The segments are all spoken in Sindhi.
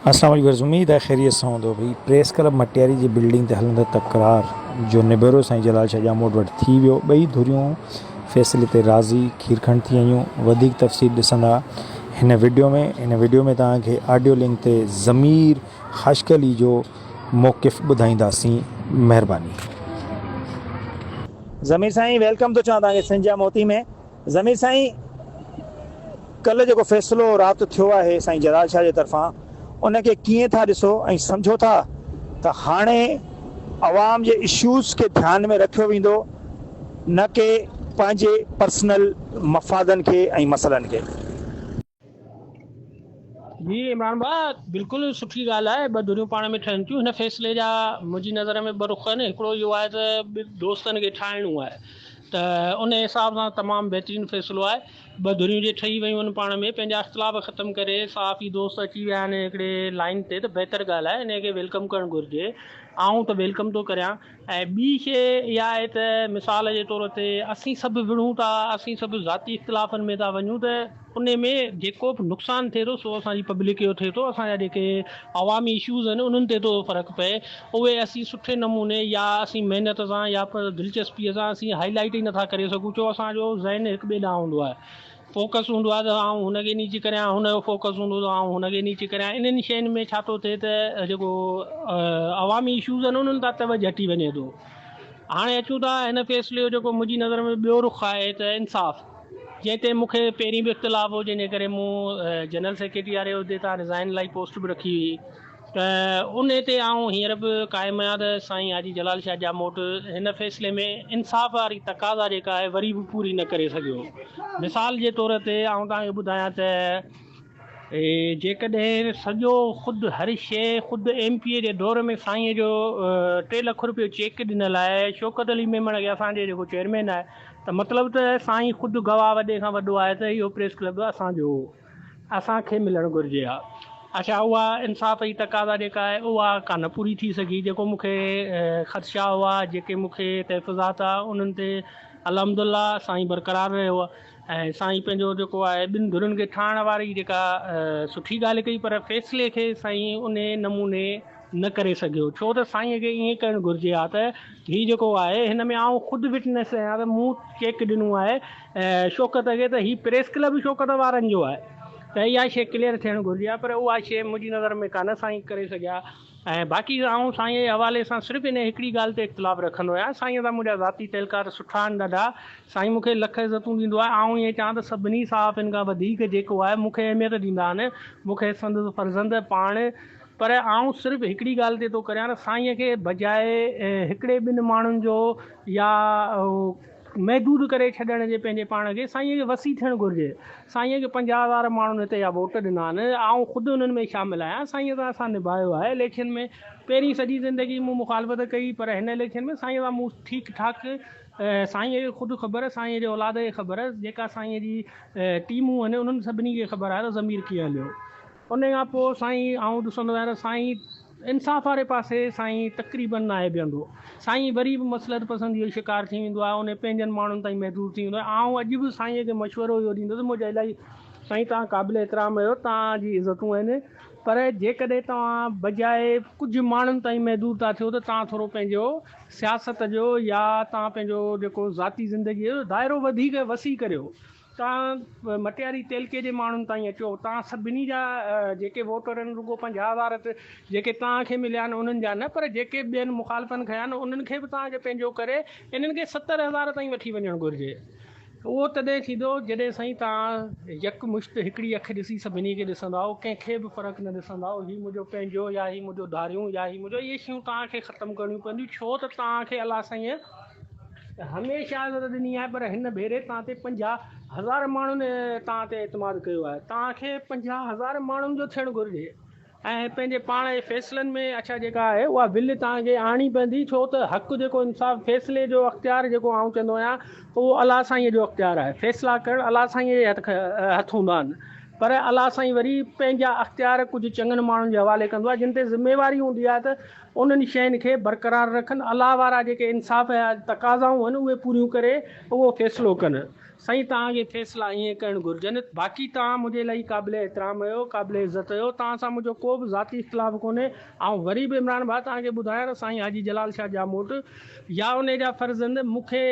اسلام عليڪم ورز اميد آهي خيريت سان هوندو ڀئي پريس ڪلب مٽياري جي بلڊنگ تي هلندڙ تڪرار جو نبيرو سائين جلال شاهه ڄاموٽ وٽ ٿي ويو ٻئي ڌريون فيصلي تي راضي کيرکنڊ ٿي ويون وڌيڪ تفصيل ڏسندا هن وڊيو ۾ هن وڊيو ۾ توهان کي آڊيو لنڪ تي ضمير خاشقلي جو موقف ٻڌائينداسين مهرباني. ضمير سائين welcome ٿو چوان توهان کي سنڌ جا موتي ۾. ضمير سائين ڪلهه جيڪو فيصلو رات ٿيو آهي سائين جلال شاهه جي طرفان ان کي ڪيئن ٿا ڏسو ۽ سمجهو ٿا ته هاڻي عوام جي اشوز کي ڌيان ۾ رکيو ويندو نه ڪي پنهنجي پرسنل مفادن کي ۽ مسئلن کي. جي عمران ڀاء بلڪل سٺي ڳالهه آهي ٻه ڌريون پاڻ ۾ ٺهن ٿيون هن فيصلي جا منهنجي نظر ۾ ٻه رخ آهن هڪڙو اهو آهي ته ٻن دوستن کي ٺاهڻو آهي ته ان حساب سان تمام بهترين فيصلو آهي ٻه ڌريون جي ٺهي ويون آهن پاڻ ۾ پنهنجا اختلاف ختم ڪري صحافي دوست اچي ويا آهن هڪڙي لائن تي ته بهتر ڳالهه آهي ان کي welcome ڪرڻ گهرجي آئون ته welcome ٿو ڪريان ۽ ٻي شيء اها آهي ته مثال جي طور تي اسين سڀ وڙهون ٿا اسين سڀ ذاتي اختلافن ۾ ٿا وڃون ته انهي ۾ جيڪو به نقصان ٿئي ٿو سو اسان جي پبلڪ جو ٿئي ٿو اسان جا جيڪي عوامي اشوز آهن انهن تي ٿو فرق پئي اهي اسين سٺي نموني يا اسين محنت سان يا دلچسپي سان اسين هائي لائيٽ ئي نٿا ڪري سگهون ڇو اسان جو ذهن هڪ ٻئي ڏانهن هوندو آهي فوڪس هوندو آهي ته آئون هن کي نيچ ڪريان هن جو فوڪس هوندو ته آئون هن کي نيچ ڪريان انهن شين ۾ ڇا ٿو ٿئي ته جيڪو عوامي اشوز آهن انهن تان توجه هٽي وڃي ٿو هاڻي اچون ٿا هن فيصلي جو جيڪو منهنجي نظر ۾ ٻيو رخ آهي ته انصاف جنهن تي مون کي پهرين به اختلاف هو جنهن جي ڪري مون جنرل سيڪريٽري واري عهدي تان ريزائن لائي پوسٽ به رکي هئي ته ان تي آئون هينئر به قائم آهيان ته سائين حاجي جلال شاهه ڄاموٽ هن فيصلي ۾ انصاف واري تقاضا جيڪا آهي وري به پوري نه ڪري سگهيو مثال جي طور تي آئون توهان کي ٻڌايان ته جيڪڏهن سڄو خود هر شيء خود ايم پي اي جي دور ۾ سائينء جو ٽي لک روپيو چيڪ ڏنل آهي شوڪت علي ميمڻ کي اسان جي جيڪو چيئرمين آهي ته مطلب ته سائين خود گواهه وڏي کان وڏو آهي ته اهو پريس ڪلب اسان جو هو اسان کي ملڻ گهرجي ها اڇا اها انصاف جي تقاضا جيڪا آهي اها ڪانه پوري ٿي سگهي جيڪو مون کي خدشا هئا جيڪي مون کي تحفظات هئا انهن تي الحمدالله سائين برقرار رهيو ۽ سائين پنهنجو جيڪو آهي ٻن ڌرين کي ٺاهڻ واري جيڪا سٺي ڳالهه ڪئي پر فيصلي کي سائين انهي نموني نه ڪري سگهيو ڇو ته سائين کي ائين ڪرڻ گهرجي ها ته هي جيڪو آهي هن ۾ آئون خود وٽنس آهيان ته مون چيڪ ڏنو آهي شوڪت کي ته هي پريس ڪلب شوڪت وارن جو آهي ته اها شيء ڪليئر ٿيڻ گهرجي ها پر اها شيء منهنجي نظر ۾ ڪانه سائين ڪري سگهيا. ۽ باقي آئون سائينء جي حوالي سان صرف انهيء هڪڙي ڳالهه تي اختلاف رکندو آهيان. سائينء سان منهنجا ذاتي تعلقات سٺا آهن ڏاڍا. سائين مون کي لک عزتون ڏيندو آهي. آئون ائين چوان ته سڀني صحافين کان وڌيڪ جيڪو آهي مون کي اهميت ڏيندا آهن. مون کي سندس فرزند پاڻ. پر آئون صرف هڪڙي ڳالهه تي ٿو ڪريان ته سائينء کي بجاء هڪڙي ٻن ماڻهن جو يا محدود ڪري ڇڏڻ جي پنهنجي پاڻ کي سائينء کي وسيع ٿيڻ گهرجي. سائينء کي 50 هزار ماڻهن هتي جا ووٽ ڏنا آهن. آئون خود انهن ۾ شامل آهيان. سائينء سان اسان نڀايو آهي. اليڪشن ۾ پهرين سڄي زندگي مون مخالفت ڪئي پر هن اليڪشن ۾ سائينء سان مون ٺيڪ ٺاڪ سائينء کي خود خبر، سائينء جي اولاد کي خبر، جيڪا سائينء جي ٽيمون آهن انهن سڀني کي خبر آهي ته ضمير ڪيئن هليو. ان کان پوء سائين آئون ڏسندو آهيان ته سائين انصاف واري پاسي سائين تقريبن ناهي بيهندو. سائين وري به مصلحت پسندي جو شڪار ٿي ويندو آهي، انهي پنهنجن ماڻهن تائين محدود ٿي ويندو آهي. آئون اڄ به سائين کي مشورو اهو ڏيندس منهنجا الائي سائين توهان قابل احترام آهيو، توهان جي عزتون آهن پر جيڪڏهن توهان بجاء ڪجهه ماڻهن تائين محدود ٿا ٿيو ته توهان ٿورو پنهنجو سياست جو يا توهان پنهنجو جيڪو ذاتي زندگي جو دائرو وڌيڪ وسيع ڪريو. توهان مٽياري تعلقي جي ماڻهن تائين اچو، توهان سڀني جا جيڪي ووٽر آهن رڳو 50 هزار جيڪي توهان کي مليا آهن انهن جا نه پر جيڪي ٻين مخالفن کنيا آهن انهن کي به توهان کي پنهنجو ڪري انهن کي 70 هزار تائين وٺي وڃڻ گهرجي. اهو تڏهن ٿيندو جڏهن سائين توهان يڪ مشت هڪڙي اک ڏسي سڀني کي ڏسندائو ڪنهن کي به فرق نه ڏسندائو هي منهنجو پنهنجو يا هي منهنجو ڌاريون يا هي منهنجو اهي شيون توهان کي ختم ڪرڻيون پونديون ڇو ته توهان کي الله سائين هميشه عزت ڏني آهي پر هن ڀيري توهان تي 50 هزار ماڻهن توهان تي اعتماد ڪيو آهي توهان کي 50 هزار ماڻهن جو ٿيڻ گهرجي ۽ پنهنجي پاڻ جي فيصلن ۾ اڇا جيڪا آهي اها ول توهان کي آڻڻي پوندي ڇو ته حق جيڪو انصاف فيصلي جو اختيار جيڪو آئون چوندو آهيان اهو الله سائين جو اختيار آهي فيصلا ڪرڻ الله سائين جي هٿ هوندا آهن پر الله سائين وري پنهنجا اختيار ڪجهه چڱن ماڻهن جي حوالي ڪندو آهي جن تي ذميواري هوندي آهي ته انهن شين کي برقرار رکن، الله وارا جيڪي انصاف جا تقاضائون آهن اهي پوريون ڪري اهو فيصلو ڪن. سائين توهان کي فيصلا ائين ڪرڻ گهرجن. باقي توهان منهنجي الاهي قابل احترام آهيو، قابل عزت آهيو، توهان سان منهنجو ڪو به ذاتي اختلاف ڪونهي. آئون وري به عمران ڀاء توهان کي ٻڌايان ته سائين حاجي جلال شاهه ڄاموٽ يا انهي جا فرزند مون کي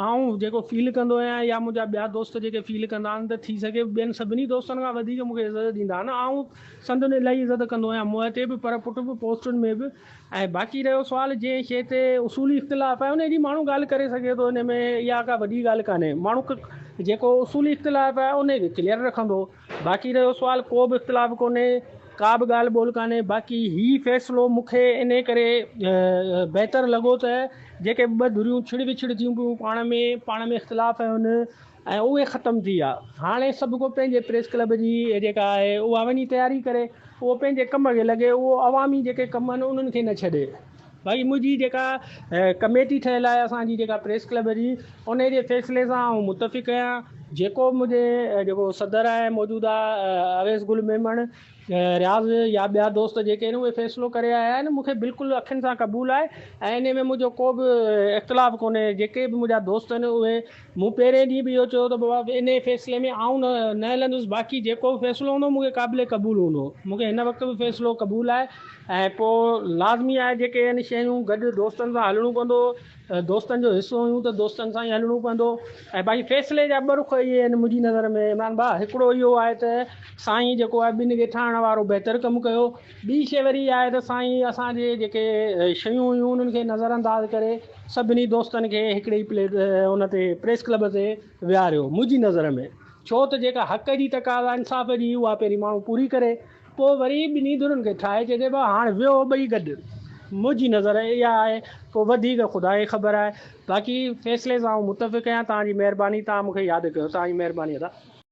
آئون جيڪو فيل ڪندو آهيان يا منهنجا ٻيا دوست جيڪي فيل ڪندا آهن ته ٿي سگهي ٻين سڀني دوستن کان وڌيڪ مون کي عزت ڏيندا آهن. آئون سندن الاهي عزت ڪندو آهيان منهن تي به پر پٽ به پوسٽن ۾ به. ۽ باقي رهيو سوال جنهن شيء تي اصولي اختلاف آهي ان جي ماڻهو ڳالهه ڪري سگهي ٿو ان ۾ اها ڪا وڏي ڳالهه ڪانهي ماڻهو جيڪو اصولي اختلاف آهي ان کي ڪليئر رکندو باقي رهيو سوال ڪو به اختلاف ڪونهي ڪا به ڳالهه ٻولهه ڪانهي باقي هي فيصلو مون کي ان ڪري بهتر لڳو ته جيڪي ٻه ڌريون ڇڙ وڇڙ ٿيون پيون پاڻ ۾ پاڻ ۾ اختلاف آهن ۽ اهي ختم ٿي ويا. هاڻي سڀ ڪو پنهنجي پريس ڪلب جي جيڪا آهي اها وڃي تياري ڪري، اهو پنهنجي ڪم کي لڳي، اهو عوامي جيڪي ڪم آهن انهن کي نه ڇڏي. ڀائي منهنجي جيڪا ڪميٽي ٺهيل آهي اسان جي جيڪا پريس ڪلب جي انهي جي فيصلي سان آئون متفق آهيان. جيڪو منهنجي جيڪو صدر آهي موجوده اويس گل ميمڻ، رياض يا ٻيا دوست جيڪي آهن اهي فيصلو ڪري آيا آهن مون کي بلڪل اکين سان قبول آهي ۽ انهي ۾ منهنجو ڪو به اختلاف ڪونهي جيڪي به منهنجا دوست آهن اهي مون پهرين ڏينهن به اهو چيو ته بابا انهي فيصلي ۾ آئون نه هلندس باقي جيڪو به فيصلو هوندو مون کي قابل قبول هوندو مون کي هن وقت به فيصلو قبول آهي ۽ پوء لازمي آهي جيڪي آهن شيون گڏ دوستن سان هلڻو پوندو دوستن جو حصو آهيون ته دوستن سان ئي هلڻو پوندو ۽ باقي فيصلي جا ٻه رخ اهي آهن منهنجي نظر ۾ عمران ڀاء هڪڙو اهو آهي ته سائين جيڪو آهي ٻن کي ٺاهڻ وارو بهتر ڪم ڪيو ٻي شي وري اها آهي ته سائين اسان جي جيڪي شيون هيون انهن کي نظر انداز ڪري سڀني دوستن کي هڪڙي ئي پليٽ ان تي پريس ڪلب تي ويهاريو منهنجي نظر ۾ ڇو ته جيڪا حق جي تقاضا انصاف جي اها پهرين ماڻهو پوري ڪري پوء وري ٻنهي ڌرين کي ٺاهي چئجي ڀاء هاڻ ويهو ٻئي گڏ. منهنجي نظر اها آهي، پوء وڌيڪ خدا کي خبر آهي. باقي فيصلي سان آئون متفق آهيان. توهان جي مهرباني توهان مون کي ياد ڪيو. توهان جي مهرباني ادا.